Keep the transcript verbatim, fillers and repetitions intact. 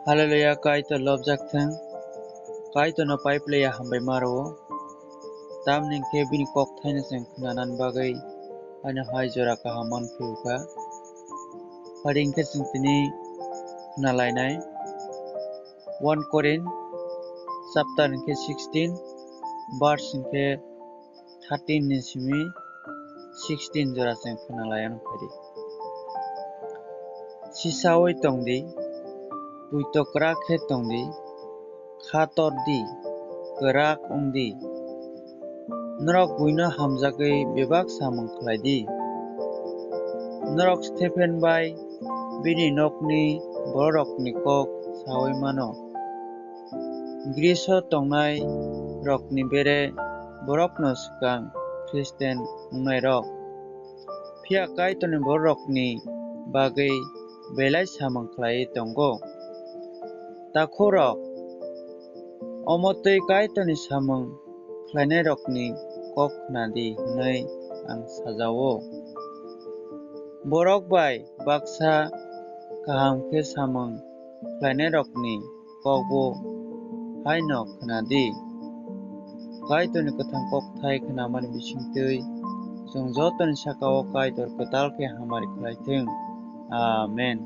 Hallelujah, Kaitor lobjak thung. Kaitorno paiplaiya hambai ma rwo. Tamni hwnkhe bini kok thaino chwng khwnanani bagwi haino hai jora kaham manphiu kha. Phari hwnkhe chwng tini khwnalainai. One Korin chapter hwnkhe sixteen, verse hwnkhe thirteen ni simi sixteen jora chwng khwnalaiya phari. Sisawi tongdi, puito kwrak khe tongdi, kha tordi, kwrak wngdi. Norok buino hamjagwi bebak samung khlaidi. Norok Stephen bai bini nokni bororokni kok saui mano. Griso tongnai rokni bere borokno swkang Khristian wngnai rok. Phiya Kaitorni bororokni bagwi belai samung khlaiwi tongo. Takhukrok, omo twi Kaitorni samung khlainairokni kok khna di hwnwi ang sajao. Borok bai baksa kaham khe samung khlainairokni kokbo haino khna di. Kaitorni kwthang kokthai khnamani bisingtwi chwng jotoni saka-o Kaitor kwtal khe hamari khlai thung. Amen.